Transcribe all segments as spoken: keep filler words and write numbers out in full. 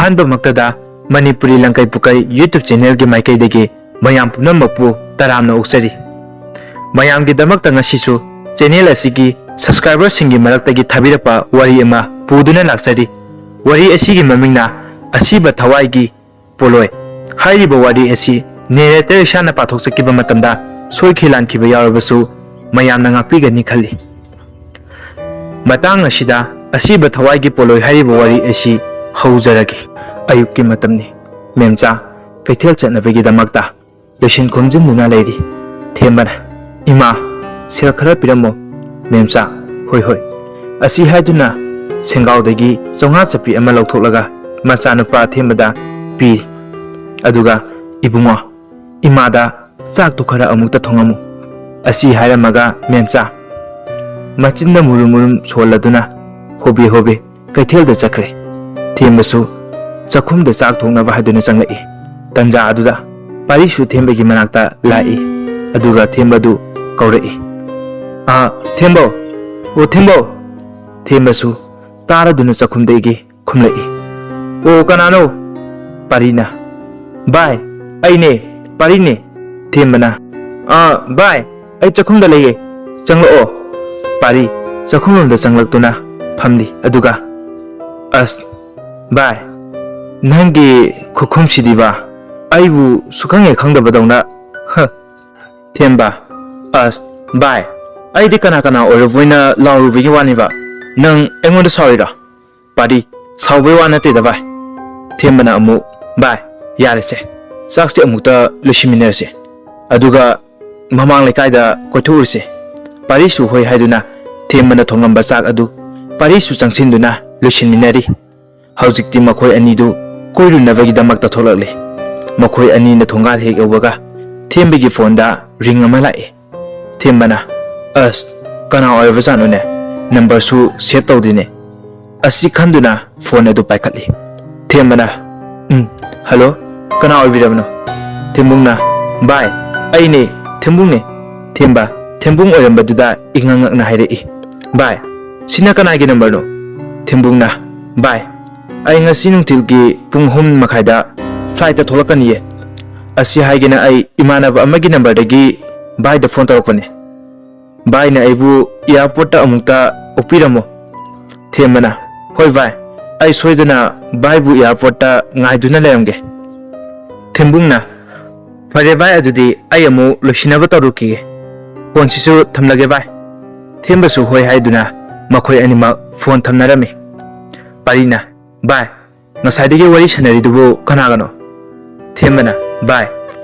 ꯑꯍꯥꯟꯕꯃꯛꯇꯗ Manipuri ꯂꯪꯀꯩ ꯄꯨꯀꯩ YouTube channelꯒꯤ ꯃꯥꯏꯀꯩꯗꯒꯤ ꯃꯌꯥꯝ ꯄꯨꯝꯅꯃꯛꯄꯨ ꯇꯔꯥꯝꯅ ꯑꯣꯛꯆꯔꯤ꯫ ꯃꯌꯥꯝꯒꯤꯗꯃꯛꯇ ꯉꯁꯤꯁꯨ channel ꯑꯁꯤꯒꯤ subscriberꯁꯤꯡꯒꯤ ꯃꯔꯛꯇꯒꯤ ꯊꯥꯕꯤꯔꯛꯄ ꯋꯥꯔꯤ ꯑꯃ ꯄꯨꯗꯨꯅ ꯂꯥꯛꯆꯔꯤ꯫ ꯋꯥꯔꯤ ꯑꯁꯤꯒꯤ ꯃꯃꯤꯡꯅ ꯑꯁꯤꯕ ꯊꯋꯥꯏꯒꯤ ꯄꯣꯂꯣꯏ꯫ ꯍꯥꯏꯔꯤꯕ ꯋꯥꯔꯤ ꯑꯁꯤ narrator ꯏꯁꯥꯅ ꯄꯥꯊꯣꯛꯆꯈꯤꯕ ꯃꯇꯝꯗ ꯁꯣꯏꯈꯤ ꯂꯥꯟꯈꯤꯕ ꯌꯥꯎꯔꯕꯁꯨ ꯃꯌꯥꯝꯅ ꯉꯥꯛꯄꯤꯒꯅꯤ ꯈꯜꯂꯤ꯫ ꯃꯇꯥꯡ ꯑꯁꯤꯗ ꯑꯁꯤꯕ ꯊꯋꯥꯏꯒꯤ ꯄꯣꯂꯣꯏ ꯍꯥꯏꯔꯤꯕ ꯋꯥꯔꯤ ꯑꯁꯤ ꯍꯧꯖꯔꯒꯦ꯫ ꯑꯌꯨꯛꯀꯤ ꯃꯇꯝꯅꯤ꯫ ꯃꯦꯝꯆꯥ ꯀꯩꯊꯦꯜ ꯆꯠꯅꯕꯒꯤꯗꯃꯛꯇ ꯂꯣꯏꯁꯤꯟ ꯈꯣꯝꯖꯤꯟꯗꯨꯅ ꯂꯩꯔꯤ꯫ ꯊꯦꯝꯕꯅ, "ꯏꯃꯥ, ꯁꯦꯜ ꯈꯔ ꯄꯤꯔꯝꯃꯣ꯫" ꯃꯦꯝꯆꯥ, "ꯍꯣꯏ, ꯍꯣꯏ꯫" ꯑꯁꯤ ꯍꯥꯏꯗꯨꯅ ꯁꯦꯡꯒꯥꯎꯗꯒꯤ ꯆꯥꯝꯃꯉꯥ ꯆꯞꯄꯤ ꯑꯃ ꯂꯧꯊꯣꯛꯂꯒ ꯃꯆꯥꯅꯨꯄꯥ ꯊꯦꯝꯕꯗ ꯄꯤ꯫ ꯑꯗꯨꯒ, "ꯏꯕꯨꯡꯉꯣ, ꯏꯃꯥꯗ ꯆꯥꯛꯇꯨ ꯈꯔ ꯑꯃꯨꯛꯇ ꯊꯣꯡꯉꯝꯃꯨ꯫" ꯑꯁꯤ ꯍꯥꯏꯔꯝꯃꯒ ꯃꯦꯝꯆꯥ ꯃꯆꯤꯟꯗ ꯃꯨꯔꯨꯝ ꯃꯨꯔꯨꯝ ꯁꯣꯜꯂꯗꯨꯅ ꯍꯣꯕꯦ ꯍꯣꯕꯦ ꯀꯩꯊꯦꯜꯗ ꯆꯠꯈ꯭ꯔꯦ꯫ ꯊꯦꯝꯕꯁꯨ ꯆꯥꯛꯈꯨꯝꯗ ꯆꯥꯛ ꯊꯣꯡꯅꯕ ꯍꯥꯏꯗꯨꯅ ꯆꯪꯂꯛꯏ꯫ ꯇꯟꯖꯥ ꯑꯗꯨꯗ ꯄꯥꯔꯤꯁꯨ ꯊꯦꯝꯕꯒꯤ ꯃꯅꯥꯛꯇ ꯂꯥꯛꯏ꯫ ꯑꯗꯨꯒ ꯊꯦꯝꯕꯗꯨ ꯀꯧꯔꯛꯏ, "ꯑ, ꯊꯦꯝꯕꯧ! ꯑꯣ, ꯊꯦꯝꯕꯧ!" ꯊꯦꯝꯕꯁꯨ ꯇꯥꯔꯗꯨꯅ ꯆꯥꯛꯈꯨꯝꯗꯒꯤ ꯈꯨꯝꯂꯛꯏ, "ꯑꯣ, ꯀꯅꯥꯅꯣ?" ꯄꯥꯔꯤꯅ, "ꯚꯥꯏ, ꯑꯩꯅꯦ, ꯄꯥꯔꯤꯅꯦ꯫" ꯊꯦꯝꯕꯅ, "ꯑ, ꯚꯥꯏ, ꯑꯩ ꯆꯥꯛꯈꯨꯝꯗ ꯂꯩꯌꯦ, ꯆꯪꯂꯛꯑꯣ꯫" ꯄꯥꯔꯤ ꯆꯥꯛꯈꯨꯝꯂꯣꯝꯗ ꯆꯪꯂꯛꯇꯨꯅ ꯐꯝꯂꯤ꯫ ꯑꯗꯨꯒ, "ꯑꯁ, ꯚꯥꯏ, ꯅꯪꯒꯤ ꯈꯨꯈꯨꯝꯁꯤꯗꯤꯕ, ꯑꯩꯕꯨ ꯁꯨꯈꯪ ꯍꯦꯛ ꯈꯪꯗꯕꯗꯧꯅ, ꯍ꯫" ꯊꯦꯝꯕ, "ꯑꯁ, ꯚꯥꯏ, ꯑꯩꯗꯤ ꯀꯅꯥ ꯀꯅꯥ ꯑꯣꯏꯔꯕꯣꯏꯅ ꯂꯥꯎꯔꯨꯕꯒꯤ ꯋꯥꯅꯤꯕ, ꯅꯪ ꯑꯩꯉꯣꯟꯗ ꯁꯥꯎꯔꯤꯔꯣ?" ꯄꯥꯔꯤ, "ꯁꯥꯎꯕꯩ ꯋꯥ ꯅꯠꯇꯦꯗ ꯚꯥꯏ꯫" ꯊꯦꯝꯕꯅ ꯑꯃꯨꯛ, "ꯚꯥꯏ, ꯌꯥꯔꯦꯁꯦ, ꯆꯥꯛꯁꯦ ꯑꯃꯨꯛꯇ ꯂꯣꯏꯁꯤꯟꯃꯤꯟꯅꯔꯁꯦ꯫ ꯑꯗꯨꯒ ꯃꯃꯥꯡ ꯂꯩꯀꯥꯏꯗ ꯀꯣꯏꯊꯣꯛꯎꯔꯁꯦ꯫" ꯄꯥꯔꯤꯁꯨ ꯍꯣꯏ ꯍꯥꯏꯗꯨꯅ ꯊꯦꯝꯕꯅ ꯊꯣꯡꯂꯝꯕ ꯆꯥꯛ ꯑꯗꯨ ꯄꯥꯔꯤꯁꯨ ꯆꯪꯁꯤꯟꯗꯨꯅ ꯂꯣꯏꯁꯤꯟꯃꯤꯟꯅꯔꯤ꯫ ꯍꯧꯖꯤꯛꯇꯤ ꯃꯈꯣꯏ ꯑꯅꯤꯗꯨ ꯀꯣꯏꯔꯨꯅꯕꯒꯤꯗꯃꯛꯇ ꯊꯣꯛꯂꯛꯂꯦ꯫ ꯃꯈꯣꯏ ꯑꯅꯤꯅ ꯊꯣꯡꯒꯥꯜ ꯍꯦꯛ ꯌꯧꯕꯒ ꯊꯦꯝꯕꯒꯤ ꯐꯣꯟꯗ ring ꯑꯃ ꯂꯥꯛꯏ꯫ ꯊꯦꯝꯕꯅ, "ꯑꯁ, ꯀꯅꯥ ꯑꯣꯏꯔꯕꯖꯥꯠꯅꯣꯅꯦ? ꯅꯝꯕꯔꯁꯨ save ꯇꯧꯗꯦꯅꯦ꯫" ꯑꯁꯤ ꯈꯟꯗꯨꯅ ꯐꯣꯟ ꯑꯗꯨ ꯄꯥꯏꯈꯠꯂꯤ꯫ ꯊꯦꯝꯕꯅ, "ꯎꯝ, ꯍꯜꯂꯣ, ꯀꯅꯥ ꯑꯣꯏꯕꯤꯔꯕꯅꯣ?" ꯊꯦꯝꯕꯨꯡꯅ, "ꯚꯥꯏ, ꯑꯩꯅꯦ, ꯊꯦꯝꯕꯨꯡꯅꯦ꯫" ꯊꯦꯝꯕ, ꯊꯦꯝꯕꯨꯡ ꯑꯣꯏꯔꯝꯕꯗꯨꯗ ꯏꯉꯛ ꯉꯛꯅ ꯍꯥꯏꯔꯛꯏ, "ꯚꯥꯏ, ꯁꯤꯅ ꯀꯅꯥꯒꯤ ꯅꯝꯕꯔꯅꯣ?" ꯊꯦꯝꯕꯨꯡꯅ, "ꯚꯥꯏ, ꯑꯩ ꯉꯁꯤ ꯅꯨꯡꯊꯤꯜꯒꯤ ꯄꯨꯡ ꯑꯍꯨꯝ ꯃꯈꯥꯏꯗ flightꯇ ꯊꯣꯛꯂꯛꯀꯅꯤꯌꯦ꯫ ꯑꯁꯤ ꯍꯥꯏꯒꯦꯅ ꯑꯩ ꯏꯃꯥꯟꯅꯕ ꯑꯃꯒꯤ numberꯗꯒꯤ ꯚꯥꯏꯗ phone ꯇꯧꯔꯛꯄꯅꯦ꯫ ꯚꯥꯏꯅ ꯑꯩꯕꯨ airportꯇ ꯑꯃꯨꯛꯇ ꯑꯣꯛꯄꯤꯔꯝꯃꯣ꯫ ꯊꯦꯝꯕꯅ, "ꯍꯣꯏ ꯚꯥꯏ, ꯑꯩ ꯁꯣꯏꯗꯅ ꯚꯥꯏꯕꯨ airportꯇ ꯉꯥꯏꯗꯨꯅ ꯂꯩꯔꯝꯒꯦ꯫" ꯊꯦꯝꯕꯨꯡꯅ, "ꯐꯔꯦ ꯚꯥꯏ, ꯑꯗꯨꯗꯤ ꯑꯩ ꯑꯃꯨꯛ ꯂꯣꯏꯁꯤꯟꯅꯕ ꯇꯧꯔꯨꯈꯤꯒꯦ꯫ Phoneꯁꯤꯁꯨ ꯊꯝꯂꯒꯦ ꯚꯥꯏ꯫" ꯊꯦꯝꯕꯁꯨ ꯍꯣꯏ ꯍꯥꯏꯗꯨꯅ ꯃꯈꯣꯏ ꯑꯅꯤꯃꯛ phone ꯊꯝꯅꯔꯝꯃꯤ꯫ ꯄꯥꯔꯤꯅ, "ꯚꯥꯏ, ꯉꯁꯥꯏꯗꯒꯤ ꯋꯥꯔꯤ ꯁꯥꯟꯅꯔꯤꯗꯨꯕꯨ ꯀꯅꯥꯒꯅꯣ?" ꯊꯦꯝꯕꯅ, "ꯚꯥꯏ,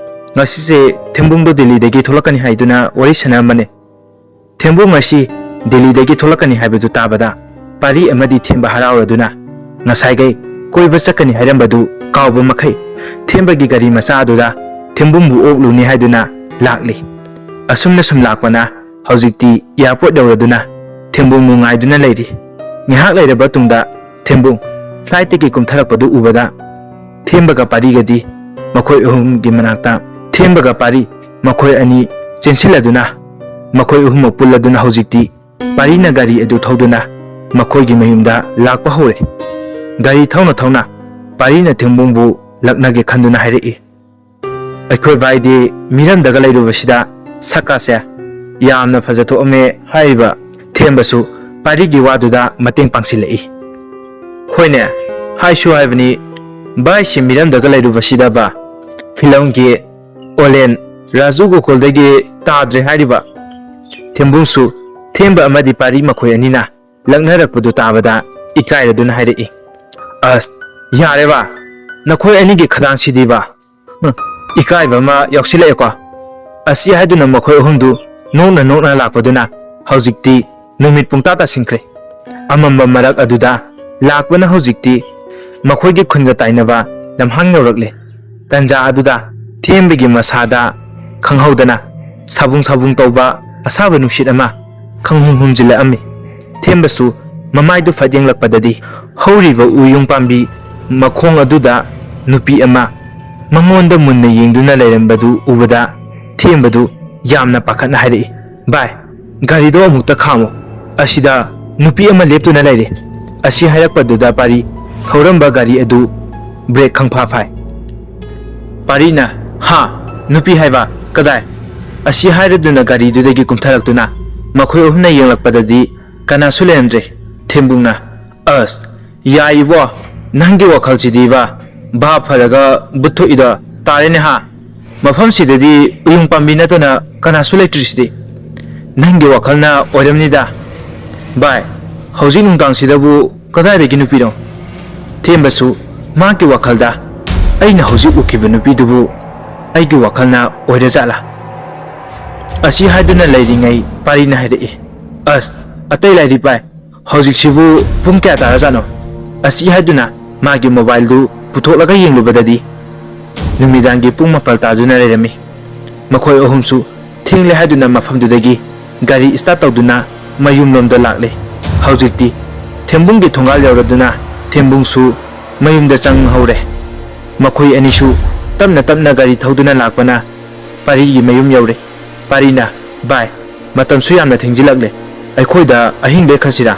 ꯉꯁꯤꯁꯦ ꯊꯦꯝꯕꯨꯡꯗꯣ ꯗꯤꯜꯂꯤꯗꯒꯤ ꯊꯣꯛꯂꯛꯀꯅꯤ ꯍꯥꯏꯗꯨꯅ ꯋꯥꯔꯤ ꯁꯥꯟꯅꯔꯝꯕꯅꯦ꯫ ꯊꯦꯝꯕꯨꯡ ꯉꯁꯤ ꯗꯤꯜꯂꯤꯗꯒꯤ ꯊꯣꯛꯂꯛꯀꯅꯤ ꯍꯥꯏꯕꯗꯨ ꯇꯥꯕꯗ ꯄꯥꯔꯤ ꯑꯃꯗꯤ ꯊꯦꯝꯕ ꯍꯔꯥꯎꯔꯗꯨꯅ ꯉꯁꯥꯏꯈꯩ ꯀꯣꯏꯕ ꯆꯠꯀꯅꯤ ꯍꯥꯏꯔꯝꯕꯗꯨ ꯀꯥꯎꯕ ꯃꯈꯩ ꯊꯦꯝꯕꯒꯤ ꯒꯥꯔꯤ ꯃꯆꯥ ꯑꯗꯨꯗ ꯊꯦꯝꯕꯨꯡꯕꯨ ꯑꯣꯛꯂꯨꯅꯤ ꯍꯥꯏꯗꯨꯅ ꯂꯥꯛꯂꯤ꯫ ꯑꯁꯨꯝꯅ ꯁꯨꯝ ꯂꯥꯛꯄꯅ ꯍꯧꯖꯤꯛꯇꯤ airport ꯌꯧꯔꯗꯨꯅ ꯊꯦꯝꯕꯨꯡꯕꯨ ꯉꯥꯏꯗꯨꯅ ꯂꯩꯔꯤ꯫ ꯉꯥꯏꯍꯥꯛ ꯂꯩꯔꯕ ꯇꯨꯡꯗ ꯊꯦꯝꯕꯨꯡ flightꯇꯒꯤ ꯀꯨꯝꯊꯔꯛꯄꯗꯨ ꯎꯕꯗ ꯊꯦꯝꯕꯒ ꯄꯥꯔꯤꯒꯗꯤ ꯃꯈꯣꯏ ꯑꯍꯨꯝꯒꯤ ꯃꯅꯥꯛꯇ ꯊꯦꯝꯕꯒ ꯄꯥꯔꯤ ꯃꯈꯣꯏ ꯑꯅꯤ ꯆꯦꯟꯁꯤꯜꯂꯗꯨꯅ ꯃꯈꯣꯏ ꯑꯍꯨꯝꯃꯛ ꯄꯨꯜꯂꯗꯨꯅ ꯍꯧꯖꯤꯛꯇꯤ ꯄꯥꯔꯤꯅ ꯒꯥꯔꯤ ꯑꯗꯨ ꯊꯧꯗꯨꯅ ꯃꯈꯣꯏꯒꯤ ꯃꯌꯨꯝꯗ ꯂꯥꯛꯄ ꯍꯧꯔꯦ꯫ ꯒꯥꯔꯤ ꯊꯧꯅ ꯊꯧꯅ ꯄꯥꯔꯤꯅ ꯊꯦꯝꯕꯨꯡꯕꯨ ꯂꯛꯅꯒꯦ ꯈꯟꯗꯨꯅ ꯍꯥꯏꯔꯛꯏ, "ꯑꯩꯈꯣꯏ ꯚꯥꯏꯗꯤ ꯃꯤꯔꯝꯗꯒ ꯂꯩꯔꯨꯕꯁꯤꯗ ꯁꯛꯀꯥꯁꯦ ꯌꯥꯝꯅ ꯐꯖꯊꯣꯛꯑꯝꯃꯦ" ꯍꯥꯏꯔꯤꯕ ꯊꯦꯝꯕꯁꯨ ꯄꯥꯔꯤꯒꯤ ꯋꯥꯗꯨꯗ ꯃꯇꯦꯡ ꯄꯥꯡꯁꯤꯜꯂꯛꯏ꯫ "ꯍꯣꯏꯅꯦ, ꯍꯥꯏꯁꯨ ꯍꯥꯏꯕꯅꯤ, ꯚꯥꯏꯁꯤ ꯃꯤꯔꯝꯗꯒ ꯂꯩꯔꯨꯕꯁꯤꯗꯕ ꯐꯤꯂꯝꯒꯤ ꯑꯣꯂꯦꯟ ꯔꯥꯖꯨ ꯒꯣꯀꯨꯜꯗꯒꯤ ꯇꯥꯗ꯭ꯔꯦ" ꯍꯥꯏꯔꯤꯕ ꯊꯦꯝꯕꯨꯡꯁꯨ ꯊꯦꯝꯕ ꯑꯃꯗꯤ ꯄꯥꯔꯤ ꯃꯈꯣꯏ ꯑꯅꯤꯅ ꯂꯛꯅꯔꯛꯄꯗꯨ ꯇꯥꯕꯗ ꯏꯀꯥꯏꯔꯗꯨꯅ ꯍꯥꯏꯔꯛꯏ, "ꯑꯁ, ꯌꯥꯔꯦꯕ, ꯅꯈꯣꯏ ꯑꯅꯤꯒꯤ ꯈꯗꯥꯡꯁꯤꯗꯤꯕ, ꯍꯨꯝ, ꯏꯀꯥꯏꯕ ꯑꯃ ꯌꯥꯎꯁꯤꯜꯂꯛꯑꯦꯀꯣ꯫" ꯑꯁꯤ ꯍꯥꯏꯗꯨꯅ ꯃꯈꯣꯏ ꯑꯍꯨꯝꯗꯨ ꯅꯣꯛꯅ ꯅꯣꯛꯅ ꯂꯥꯛꯄꯗꯨꯅ ꯍꯧꯖꯤꯛꯇꯤ ꯅꯨꯃꯤꯠ ꯄꯨꯡꯇꯥ ꯇꯥꯁꯤꯟꯈ꯭ꯔꯦ꯫ ꯑꯃꯝꯕ ꯃꯔꯛ ꯑꯗꯨꯗ ꯂꯥꯛꯄꯅ ꯍꯧꯖꯤꯛꯇꯤ ꯃꯈꯣꯏꯒꯤ ꯈꯨꯟꯒ ꯇꯥꯏꯅꯕ ꯂꯝꯍꯥꯡ ꯌꯧꯔꯛꯂꯦ꯫ ꯇꯟꯖꯥ ꯑꯗꯨꯗ ꯊꯦꯝꯕꯒꯤ ꯃꯁꯥꯗ ꯈꯪꯍꯧꯗꯅ ꯁꯥꯕꯨꯡ ꯁꯥꯕꯨꯡ ꯇꯧꯕ ꯑꯁꯥꯕ ꯅꯨꯡꯁꯤꯠ ꯑꯃ ꯈꯪꯍꯨꯝ ꯍꯨꯝꯖꯤꯜꯂꯛꯑꯝꯃꯤ꯫ ꯊꯦꯝꯕꯁꯨ ꯃꯃꯥꯏꯗꯨ ꯐꯠ ꯌꯦꯡꯂꯛꯄꯗꯗꯤ ꯍꯧꯔꯤꯕ ꯎꯌꯨꯡ ꯄꯥꯝꯕꯤ ꯃꯈꯣꯡ ꯑꯗꯨꯗ ꯅꯨꯄꯤ ꯑꯃ ꯃꯉꯣꯟꯗ ꯃꯨꯟꯅ ꯌꯦꯡꯗꯨꯅ ꯂꯩꯔꯝꯕꯗꯨ ꯎꯕꯗ ꯊꯦꯝꯕꯗꯨ ꯌꯥꯝꯅ ꯄꯥꯈꯠꯅ ꯍꯥꯏꯔꯛꯏ, "ꯚꯥꯏ, ꯒꯥꯔꯤꯗꯣ ꯑꯃꯨꯛꯇ ꯈꯥꯝꯃꯨ꯫ ꯑꯁꯤꯗ ꯅꯨꯄꯤ ꯑꯃ ꯂꯦꯞꯇꯨꯅ ꯂꯩꯔꯦ꯫" ꯑꯁꯤ ꯍꯥꯏꯔꯛꯄꯗꯨꯗ ꯄꯥꯔꯤ ꯊꯧꯔꯝꯕ ꯒꯥꯔꯤ ꯑꯗꯨ ꯕ꯭ꯔꯦꯛ ꯈꯪꯐꯥ ꯐꯥꯏ꯫ ꯄꯥꯔꯤꯅ, "ꯍꯥ? ꯅꯨꯄꯤ ꯍꯥꯏꯕ? ꯀꯗꯥꯏ?" ꯑꯁꯤ ꯍꯥꯏꯔꯗꯨꯅ ꯒꯥꯔꯤꯗꯨꯗꯒꯤ ꯀꯨꯝꯊꯔꯛꯇꯨꯅ ꯃꯈꯣꯏ ꯑꯍꯨꯝꯅ ꯌꯦꯡꯂꯛꯄꯗꯗꯤ ꯀꯅꯥꯁꯨ ꯂꯩꯔꯝꯗ꯭ꯔꯦ꯫ ꯊꯦꯝꯕꯨꯡꯅ, "ꯑꯁ, ꯌꯥꯏ ꯏꯕꯣ, ꯅꯪꯒꯤ ꯋꯥꯈꯜꯁꯤꯗꯤꯕ, ꯚꯥꯞ ꯐꯔꯒ ꯕꯨꯠ ꯊꯣꯛꯏꯗꯣ ꯇꯥꯔꯦꯅꯦ ꯍꯥ? ꯃꯐꯝꯁꯤꯗꯗꯤ ꯎꯌꯨꯡ ꯄꯥꯝꯕꯤ ꯅꯠꯇꯅ ꯀꯅꯥꯁꯨ ꯂꯩꯇ꯭ꯔꯤꯁꯤꯗꯤ꯫ ꯅꯪꯒꯤ ꯋꯥꯈꯜꯅ ꯑꯣꯏꯔꯝꯅꯤꯗ꯫ ꯚꯥꯏ, ꯍꯧꯖꯤꯛ ꯅꯨꯡꯗꯥꯡꯁꯤꯗꯕꯨ ꯀꯗꯥꯏꯗꯒꯤ ꯅꯨꯄꯤꯅꯣ?" ꯊꯦꯝꯕꯁꯨ ꯃꯥꯒꯤ ꯋꯥꯈꯜꯗ, "ꯑꯩꯅ ꯍꯧꯖꯤꯛ ꯎꯈꯤꯕ ꯅꯨꯄꯤꯗꯨꯕꯨ ꯑꯩꯒꯤ ꯋꯥꯈꯜꯅ ꯑꯣꯏꯔꯖꯥꯠꯂꯥ?" ꯑꯁꯤ ꯍꯥꯏꯗꯨꯅ ꯂꯩꯔꯤꯉꯩ ꯄꯥꯔꯤꯅ ꯍꯥꯏꯔꯛꯏ, "ꯑꯁ, ꯑꯇꯩ ꯂꯥꯏꯔꯤ ꯄꯥꯏ, ꯍꯧꯖꯤꯛꯁꯤꯕꯨ ꯄꯨꯡ ꯀꯌꯥ ꯇꯥꯔꯖꯥꯠꯅꯣ?" ꯑꯁꯤ ꯍꯥꯏꯗꯨꯅ ꯃꯥꯒꯤ ꯃꯣꯕꯥꯏꯜꯗꯨ ꯄꯨꯊꯣꯛꯂꯒ ꯌꯦꯡꯂꯨꯕꯗꯗꯤ ꯅꯨꯃꯤꯗꯥꯡꯒꯤ ꯄꯨꯡ ꯃꯥꯄꯜ ꯇꯥꯗꯨꯅ ꯂꯩꯔꯝꯃꯤ꯫ ꯃꯈꯣꯏ ꯑꯍꯨꯝꯁꯨ ꯊꯦꯡꯂꯦ ꯍꯥꯏꯗꯨꯅ ꯃꯐꯝꯗꯨꯗꯒꯤ ꯒꯥꯔꯤ ꯁ꯭ꯇꯥꯔꯠ ꯇꯧꯗꯨꯅ ꯃꯌꯨꯝꯂꯣꯝꯗ ꯂꯥꯛꯂꯦ꯫ ꯍꯧꯖꯤꯛꯇꯤ ꯊꯦꯝꯕꯨꯡꯒꯤ ꯊꯣꯡꯒꯥꯜ ꯌꯧꯔꯗꯨꯅ ꯊꯦꯝꯕꯨꯡꯁꯨ ꯃꯌꯨꯝꯗ ꯆꯪꯍꯧꯔꯦ꯫ ꯃꯈꯣꯏ ꯑꯅꯤꯁꯨ ꯇꯞꯅ ꯇꯞꯅ ꯒꯥꯔꯤ ꯊꯧꯗꯨꯅ ꯂꯥꯛꯄꯅ ꯄꯥꯔꯤꯒꯤ ꯃꯌꯨꯝ ꯌꯧꯔꯦ꯫ ꯄꯥꯔꯤꯅ, "ꯚꯥꯏ, ꯃꯇꯝꯁꯨ ꯌꯥꯝꯅ ꯊꯦꯡꯖꯤꯜꯂꯛꯂꯦ, ꯑꯩꯈꯣꯏꯗ ꯑꯍꯤꯡ ꯂꯦꯛꯈ꯭ꯔꯁꯤꯔꯥ?"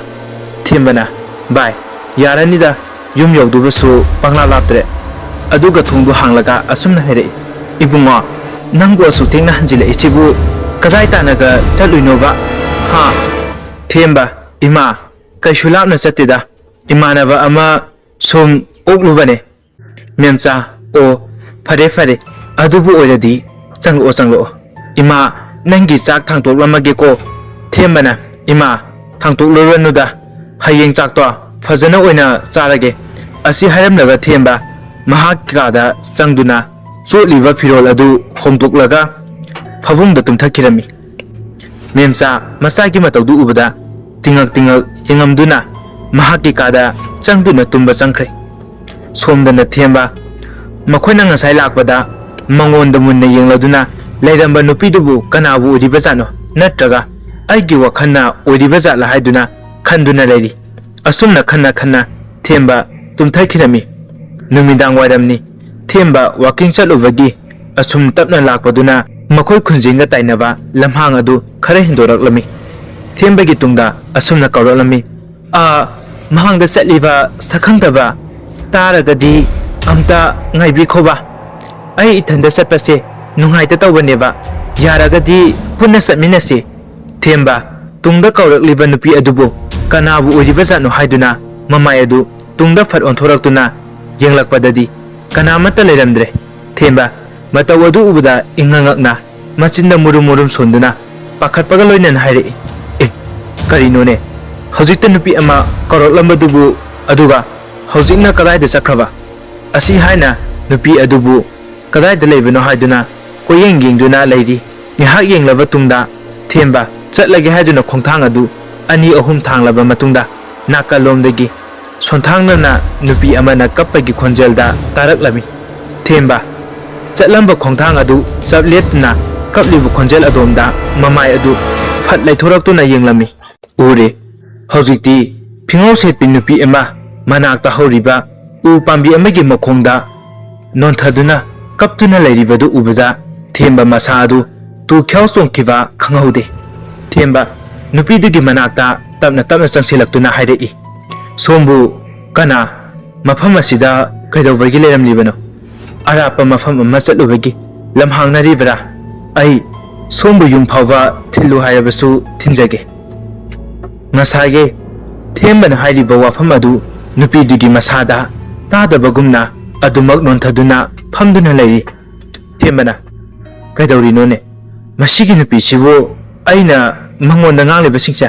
ꯊꯦꯝꯕꯅ, "ꯚꯥꯏ, ꯌꯥꯔꯅꯤꯗ, ꯌꯨꯝ ꯌꯧꯗꯨꯕꯁꯨ ꯄꯪꯂꯥꯞ ꯂꯥꯞꯇ꯭ꯔꯦ"꯫ ꯑꯗꯨꯒ ꯊꯣꯡꯗꯨ ꯍꯥꯡꯂꯒ ꯑꯁꯨꯝꯅ ꯍꯥꯏꯔꯛꯏ, "ꯏꯕꯨꯡꯉꯣ, ꯅꯪꯕꯨ ꯑꯁꯨꯛ ꯊꯦꯡꯅ ꯍꯟꯖꯤꯜꯂꯛꯏꯁꯤꯕꯨ ꯀꯗꯥꯏ ꯇꯥꯟꯅꯒ ꯆꯠꯂꯨꯏꯅꯣꯕ? ꯍꯥ?" ꯊꯦꯝꯕ, "ꯏꯃꯥ, ꯀꯩꯁꯨ ꯂꯥꯞꯅ ꯆꯠꯇꯦꯗ, ꯏꯃꯥꯟꯅꯕ ꯑꯃ ꯁꯨꯝ ꯑꯣꯛꯂꯨꯕꯅꯦ"꯫ ꯃꯦꯝꯆꯥ, "ꯑꯣ, ꯐꯔꯦ ꯐꯔꯦ, ꯑꯗꯨꯕꯨ ꯑꯣꯏꯔꯗꯤ ꯆꯪꯂꯛꯑꯣ ꯆꯪꯂꯛꯑꯣ꯫ ꯏꯃꯥ, ꯅꯪꯒꯤ ꯆꯥꯛ ꯊꯥꯡꯇꯣꯛꯂꯝꯃꯒꯦꯀꯣ"꯫ ꯊꯦꯝꯕꯅ, "ꯏꯃꯥ, ꯊꯥꯡꯇꯣꯛꯂꯨꯔꯅꯨꯗ, ꯍꯌꯦꯡ ꯆꯥꯛꯇꯣ ꯐꯖꯅ ꯑꯣꯏꯅ ꯆꯥꯔꯒꯦ"꯫ ꯑꯁꯤ ꯍꯥꯏꯔꯝꯂꯒ ꯊꯦꯝꯕ ꯃꯍꯥꯛꯀꯤ ꯀꯥꯗ ꯆꯪꯗꯨꯅ ꯆꯣꯠꯂꯤꯕ ꯐꯤꯔꯣꯜ ꯑꯗꯨ ꯍꯣꯡꯗꯣꯛꯂꯒ ꯐꯃꯨꯡꯗ ꯇꯨꯝꯊꯈꯤꯔꯝꯃꯤ꯫ ꯃꯦꯝꯆꯥ ꯃꯆꯥꯒꯤ ꯃꯇꯧꯗꯨ ꯎꯕꯗ ꯇꯤꯉꯛ ꯇꯤꯉꯛ ꯌꯦꯡꯉꯝꯗꯨꯅ ꯃꯍꯥꯛꯀꯤ ꯀꯥꯗ ꯆꯪꯗꯨꯅ ꯇꯨꯝꯕ ꯆꯪꯈ꯭ꯔꯦ꯫ ꯁꯣꯝꯗꯅ ꯊꯦꯝꯕ ꯃꯈꯣꯏꯅ ꯉꯁꯥꯏ ꯂꯥꯛꯄꯗ ꯃꯉꯣꯟꯗ ꯃꯨꯟꯅ ꯌꯦꯡꯂꯗꯨꯅ ꯂꯩꯔꯝꯕ ꯅꯨꯄꯤꯗꯨꯕꯨ ꯀꯅꯥꯕꯨ ꯑꯣꯏꯔꯤꯕꯖꯥꯠꯅꯣ? ꯅꯠꯇ꯭ꯔꯒ ꯑꯩꯒꯤ ꯋꯥꯈꯜꯅ ꯑꯣꯏꯔꯤꯕꯖꯥꯠꯂ ꯍꯥꯏꯗꯨꯅ ꯈꯟꯗꯨꯅ ꯂꯩꯔꯤ꯫ ꯑꯁꯨꯝꯅ ꯈꯟꯅ ꯈꯟꯅ ꯊꯦꯝꯕ ꯇꯨꯝꯊꯈꯤꯔꯝꯃꯤ꯫ ꯅꯨꯃꯤꯗꯥꯡ ꯋꯥꯏꯔꯝꯅꯤ꯫ ꯊꯦꯝꯕ ꯋꯥꯀꯤꯡ ꯆꯠꯂꯨꯕꯒꯤ ꯑꯁꯨꯝ ꯇꯞꯅ ꯂꯥꯛꯄꯗꯨꯅ ꯃꯈꯣꯏ ꯈꯨꯟꯖꯤꯡꯒ ꯇꯥꯏꯅꯕ ꯂꯝꯍꯥꯡ ꯑꯗꯨ ꯈꯔ ꯍꯦꯟꯗꯣꯔꯛꯂꯝꯃꯤ꯫ ꯊꯦꯝꯕꯒꯤ ꯇꯨꯡꯗ ꯑꯁꯨꯝꯅ ꯀꯧꯔꯛꯂꯝꯃꯤ, "ꯑꯥ, ꯃꯍꯥꯛꯗ ꯆꯠꯂꯤꯕ ꯁꯛꯈꯪꯗꯕ ꯇꯥꯔꯒꯗꯤ ꯑꯝꯇ ꯉꯥꯏꯕꯤꯈꯣꯕ꯫ ꯑꯩ ꯏꯊꯟꯗ ꯆꯠꯄꯁꯦ ꯅꯨꯡꯉꯥꯏꯇ ꯇꯧꯕꯅꯦꯕ꯫ ꯌꯥꯔꯒꯗꯤ ꯄꯨꯟꯅ ꯆꯠꯃꯤꯟꯅꯁꯤ꯫ ꯊꯦꯝꯕ ꯇꯨꯡꯗ ꯀꯧꯔꯛꯂꯤꯕ ꯅꯨꯄꯤ ꯑꯗꯨꯕꯨ ꯀꯅꯥꯕꯨ ꯑꯣꯏꯔꯤꯕꯖꯥꯠꯅꯣ ꯍꯥꯏꯗꯨꯅ ꯃꯃꯥꯏ ꯑꯗꯨ ꯇꯨꯡꯗ ꯐꯠ ꯑꯣꯟꯊꯣꯔꯛꯇꯨꯅ ꯌꯦꯡꯂꯛꯄꯗꯗꯤ ꯀꯅꯥꯃꯠꯇ ꯂꯩꯔꯝꯗ꯭ꯔꯦ꯫ ꯊꯦꯝꯕ ꯃꯇꯧ ꯑꯗꯨ ꯎꯕꯗ ꯏꯉꯛ ꯉꯛꯅ ꯃꯆꯤꯟꯗ ꯃꯨꯔꯨꯝ ꯃꯨꯔꯨꯝ ꯁꯣꯟꯗꯨꯅ ꯄꯥꯈꯠꯄꯒ ꯂꯣꯏꯅꯅ ꯍꯥꯏꯔꯛꯏ, "ꯑꯦ, ꯀꯔꯤꯅꯣꯅꯦ? ꯍꯧꯖꯤꯛꯇ ꯅꯨꯄꯤ ꯑꯃ ꯀꯧꯔꯛꯂꯝꯕꯗꯨꯕꯨ, ꯑꯗꯨꯒ ꯍꯧꯖꯤꯛꯅ ꯀꯗꯥꯏꯗ ꯆꯠꯈ꯭ꯔꯕ?" ꯑꯁꯤ ꯍꯥꯏꯅ ꯅꯨꯄꯤ ꯑꯗꯨꯕꯨ ꯀꯗꯥꯏꯗ ꯂꯩꯕꯅꯣ ꯍꯥꯏꯗꯨꯅ ꯀꯣꯏꯌꯦꯡ ꯌꯦꯡꯗꯨꯅ ꯂꯩꯔꯤ꯫ ꯉꯥꯏꯍꯥꯛ ꯌꯦꯡꯂꯕ ꯇꯨꯡꯗ ꯊꯦꯝꯕ ꯆꯠꯂꯒꯦ ꯍꯥꯏꯗꯨꯅ ꯈꯣꯡꯊꯥꯡ ꯑꯗꯨ ꯑꯅꯤ ꯑꯍꯨꯝ ꯊꯥꯡꯂꯕ ꯃꯇꯨꯡꯗ ꯅꯥꯀꯜꯂꯣꯝꯗꯒꯤ ꯁꯣꯟꯊꯥꯡꯅꯅ ꯅꯨꯄꯤ ꯑꯃꯅ ꯀꯞꯄꯒꯤ ꯈꯣꯟꯖꯦꯜꯗ ꯇꯥꯔꯛꯂꯝꯃꯤ꯫ ꯊꯦꯝꯕ ꯆꯠꯂꯝꯕ ꯈꯣꯡꯊꯥꯡ ꯑꯗꯨ ꯆꯞ ꯂꯦꯞꯇꯨꯅ ꯀꯞꯂꯤꯕ ꯈꯣꯟꯖꯦꯜ ꯑꯗꯣꯝꯗ ꯃꯃꯥꯏ ꯑꯗꯨ ꯐꯠ ꯂꯩꯊꯣꯔꯛꯇꯨꯅ ꯌꯦꯡꯂꯝꯃꯤ꯫ ꯎꯔꯦ꯫ ꯍꯧꯖꯤꯛꯇꯤ ꯐꯤꯉꯧ ꯁꯦꯠꯄꯤ ꯅꯨꯄꯤ ꯑꯃ ꯃꯅꯥꯛꯇ ꯍꯧꯔꯤꯕ ꯎ ꯄꯥꯝꯕꯤ ꯑꯃꯒꯤ ꯃꯈꯣꯡꯗ ꯅꯣꯟꯊꯗꯨꯅ ꯀꯞꯇꯨꯅ ꯂꯩꯔꯤꯕꯗꯨ ꯎꯕꯗ ꯊꯦꯝꯕ ꯃꯁꯥ ꯑꯗꯨ ꯇꯨ ꯈ꯭ꯌꯥꯎ ꯆꯣꯡꯈꯤꯕ ꯈꯪꯍꯧꯗꯦ꯫ ꯊꯦꯝꯕ ꯅꯨꯄꯤꯗꯨꯒꯤ ꯃꯅꯥꯛꯇ ꯇꯞꯅ ꯇꯞꯅ ꯆꯪꯁꯤꯜꯂꯛꯇꯨꯅ ꯍꯥꯏꯔꯛꯏ, "ꯁꯣꯝꯕꯨ ꯀꯅꯥ? ꯃꯐꯝ ꯑꯁꯤꯗ ꯀꯩꯗꯧꯕꯒꯤ ꯂꯩꯔꯝꯂꯤꯕꯅꯣ? ꯑꯔꯥꯞꯄ ꯃꯐꯝ ꯑꯃ ꯆꯠꯂꯨꯕꯒꯤ ꯂꯝꯍꯥꯡꯅꯔꯤꯕꯔꯥ? ꯑꯩ ꯁꯣꯝꯕꯨ ꯌꯨꯝ ꯐꯥꯎꯕ ꯊꯤꯜꯂꯨ ꯍꯥꯏꯔꯕꯁꯨ ꯊꯤꯟꯖꯒꯦ꯫" ꯉꯁꯥꯏꯒꯤ ꯊꯦꯝꯕꯅ ꯍꯥꯏꯔꯤꯕ ꯋꯥꯐꯝ ꯑꯗꯨ ꯅꯨꯄꯤꯗꯨꯒꯤ ꯃꯁꯥꯗ ꯇꯥꯗꯕꯒꯨꯝꯅ ꯑꯗꯨꯃꯛ ꯅꯣꯟꯊꯗꯨꯅ ꯐꯝꯗꯨꯅ ꯂꯩꯔꯤ꯫ ꯊꯦꯝꯕꯅ, "ꯀꯩꯗꯧꯔꯤꯅꯣꯅꯦ? ꯃꯁꯤꯒꯤ ꯅꯨꯄꯤꯁꯤꯕꯨ ꯑꯩꯅ ꯃꯉꯣꯟꯗ ꯉꯥꯡꯂꯤꯕꯁꯤꯡꯁꯦ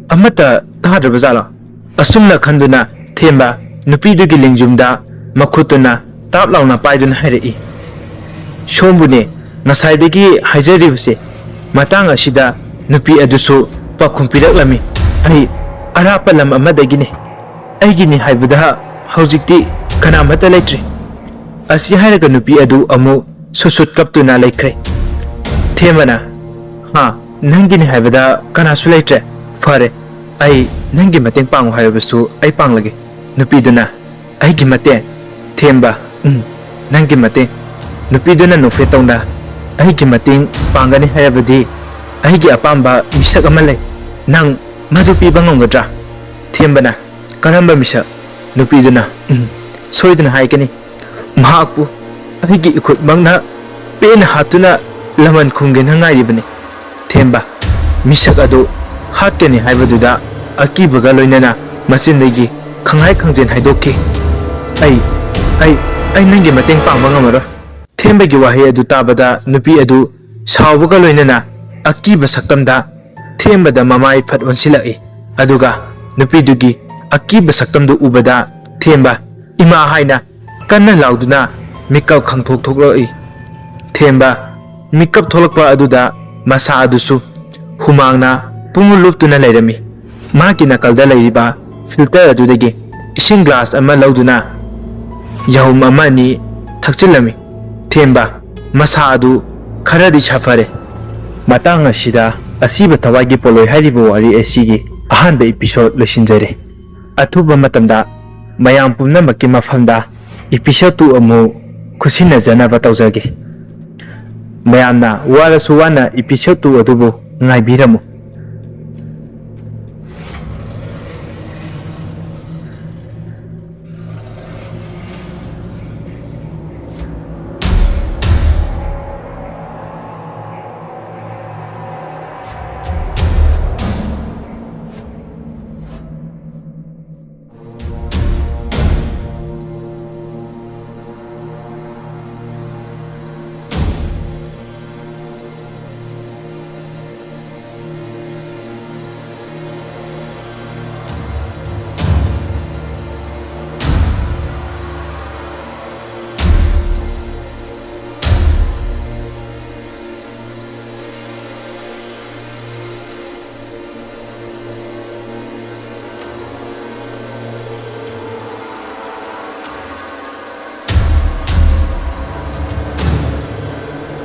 ꯑꯃꯠꯇ ꯇꯥꯗ꯭ꯔꯕ ꯖꯥꯠꯂꯣ?" ꯑꯁꯨꯝꯅ ꯈꯟꯗꯨꯅ ꯊꯦꯝꯕ ꯅꯨꯄꯤꯗꯨꯒꯤ ꯂꯦꯡꯖꯨꯝꯗ ꯃꯈꯨꯠꯇꯨꯅ ꯇꯥꯞ ꯂꯥꯎꯅ ꯄꯥꯏꯗꯨꯅ ꯍꯥꯏꯔꯛꯏ, "ꯁꯣꯝꯕꯨꯅꯦ ꯉꯁꯥꯏꯗꯒꯤ ꯍꯥꯏꯖꯔꯤꯕꯁꯦ꯫ ꯃꯇꯥꯡ ꯑꯁꯤꯗ ꯅꯨꯄꯤ ꯑꯗꯨꯁꯨ ꯄꯥꯎꯈꯨꯝ ꯄꯤꯔꯛꯂꯝꯃꯤ, 'ꯑꯩ ꯑꯔꯥꯞꯄ ꯂꯝ ꯑꯃꯗꯒꯤꯅꯤ꯫ ꯑꯩꯒꯤꯅꯤ ꯍꯥꯏꯕꯗ ꯍꯧꯖꯤꯛꯇꯤ ꯀꯅꯥꯃꯠꯇ ꯂꯩꯇ꯭ꯔꯦ.'" ꯑꯁꯤ ꯍꯥꯏꯔꯒ ꯅꯨꯄꯤ ꯑꯗꯨ ꯑꯃꯨꯛ ꯁꯨꯠ ꯁꯨꯠ ꯀꯞꯇꯨꯅ ꯂꯩꯈ꯭ꯔꯦ꯫ ꯊꯦꯝꯕꯅ, "ꯍꯥ, ꯅꯪꯒꯤꯅꯤ ꯍꯥꯏꯕꯗ ꯀꯅꯥꯁꯨ ꯂꯩꯇ꯭ꯔꯦ? ꯐꯔꯦ, ꯑꯩ ꯅꯪꯒꯤ ꯃꯇꯦꯡ ꯄꯥꯡꯉꯨ ꯍꯥꯏꯔꯕꯁꯨ ꯑꯩ ꯄꯥꯡꯂꯒꯦ꯫" ꯅꯨꯄꯤꯗꯨꯅ, "ꯑꯩꯒꯤ ꯃꯇꯦꯡ?" ꯊꯦꯝꯕ, "ꯎꯝ, ꯅꯪꯒꯤ ꯃꯇꯦꯡ꯫" ꯅꯨꯄꯤꯗꯨꯅ ꯅꯣꯛꯐꯦꯠ ꯇꯧꯅ, "ꯑꯩꯒꯤ ꯃꯇꯦꯡ ꯄꯥꯡꯒꯅꯤ ꯍꯥꯏꯔꯕꯗꯤ ꯑꯩꯒꯤ ꯑꯄꯥꯝꯕ ꯃꯤꯁꯛ ꯑꯃ ꯂꯩ꯫ ꯅꯪ ꯃꯗꯨ ꯄꯤꯕ ꯉꯝꯒꯗ꯭ꯔꯥ?" ꯊꯦꯝꯕꯅ, "ꯀꯔꯝꯕ ꯃꯤꯁꯛ?" ꯅꯨꯄꯤꯗꯨꯅ, "ꯎꯝ, ꯁꯣꯏꯗꯅ ꯍꯥꯏꯒꯅꯤ꯫ ꯃꯍꯥꯛꯄꯨ ꯑꯩꯒꯤ ꯏꯈꯨꯠꯃꯛꯅ ꯄꯦꯟꯅ ꯍꯥꯠꯇꯨꯅ ꯂꯃꯟ ꯈꯨꯝꯒꯦꯅ ꯉꯥꯏꯔꯤꯕꯅꯤ꯫" ꯊꯦꯝꯕ, ꯃꯤꯁꯛ ꯑꯗꯨ ꯍꯥꯠꯀꯅꯤ ꯍꯥꯏꯕꯗꯨꯗ ꯑꯀꯤꯕꯒ ꯂꯣꯏꯅꯅ ꯃꯆꯤꯟꯗꯒꯤ ꯈꯪꯍꯥꯏ ꯈꯪꯖꯦꯟ ꯍꯥꯏꯗꯣꯛꯈꯤ꯫ "ꯑꯩ, ꯑꯩ, ꯑꯩ ꯅꯪꯒꯤ ꯃꯇꯦꯡ ꯄꯥꯡꯕ ꯉꯝꯃꯔꯣꯏ꯫" ꯊꯦꯝꯕꯒꯤ ꯋꯥꯍꯩ ꯑꯗꯨ ꯇꯥꯕꯗ ꯅꯨꯄꯤ ꯑꯗꯨ ꯁꯥꯎꯕꯒ ꯂꯣꯏꯅꯅ ꯑꯀꯤꯕ ꯁꯛꯇꯝꯗ ꯊꯦꯝꯕꯗ ꯃꯃꯥꯏ ꯐꯠ ꯑꯣꯟꯁꯤꯜꯂꯛꯏ꯫ ꯑꯗꯨꯒ ꯅꯨꯄꯤꯗꯨꯒꯤ ꯑꯀꯤꯕ ꯁꯛꯇꯝꯗꯨ ꯎꯕꯗ ꯊꯦꯝꯕ "ꯏꯃꯥ" ꯍꯥꯏꯅ ꯀꯟꯅ ꯂꯥꯎꯗꯨꯅ ꯃꯤꯀꯞ ꯈꯪꯊꯣꯛ ꯊꯣꯛꯂꯛꯏ꯫ ꯊꯦꯝꯕ ꯃꯤꯀꯞ ꯊꯣꯛꯂꯛꯄ ꯑꯗꯨꯗ ꯃꯁꯥ ꯑꯗꯨꯁꯨ ꯍꯨꯃꯥꯡꯅ ꯄꯨꯡꯂꯨꯞ ꯂꯨꯞꯇꯨꯅ ꯂꯩꯔꯝꯃꯤ꯫ ꯃꯍꯥꯛꯀꯤ ꯅꯥꯀꯜꯗ ꯂꯩꯔꯤꯕ filter ꯑꯗꯨꯗꯒꯤ ꯏꯁꯤꯡ glass ꯑꯃ ꯂꯧꯗꯨꯅ ꯌꯥꯍꯨꯝ ꯑꯃ ꯑꯅꯤ ꯊꯛꯆꯤꯜꯂꯝꯃꯤ꯫ ꯊꯦꯝꯕ ꯃꯁꯥ ꯑꯗꯨ ꯈꯔꯗꯤ ꯁꯥꯐꯔꯦ꯫ ꯃꯇꯥꯡ ꯑꯁꯤꯗ ꯑꯁꯤꯕ ꯊꯋꯥꯏꯒꯤ ꯄꯣꯠꯂꯣꯏ ꯍꯥꯏꯔꯤꯕ ꯋꯥꯔꯤ ꯑꯁꯤꯒꯤ ꯑꯍꯥꯟꯕ episode ꯂꯣꯏꯁꯤꯟꯖꯔꯦ꯫ ꯑꯊꯨꯕ ꯃꯇꯝꯗ ꯃꯌꯥꯝ ꯄꯨꯝꯅꯃꯛꯀꯤ ꯃꯐꯝꯗ episode two ꯑꯃꯨꯛ ꯈꯨꯠꯁꯤꯟꯅꯖꯅꯕ ꯇꯧꯖꯒꯦ꯫ ꯃꯌꯥꯝꯅ ꯋꯥꯔꯁꯨ ꯋꯥꯅ episode two ꯑꯗꯨꯕꯨ ꯉꯥꯏꯕꯤꯔꯝꯃꯨ꯫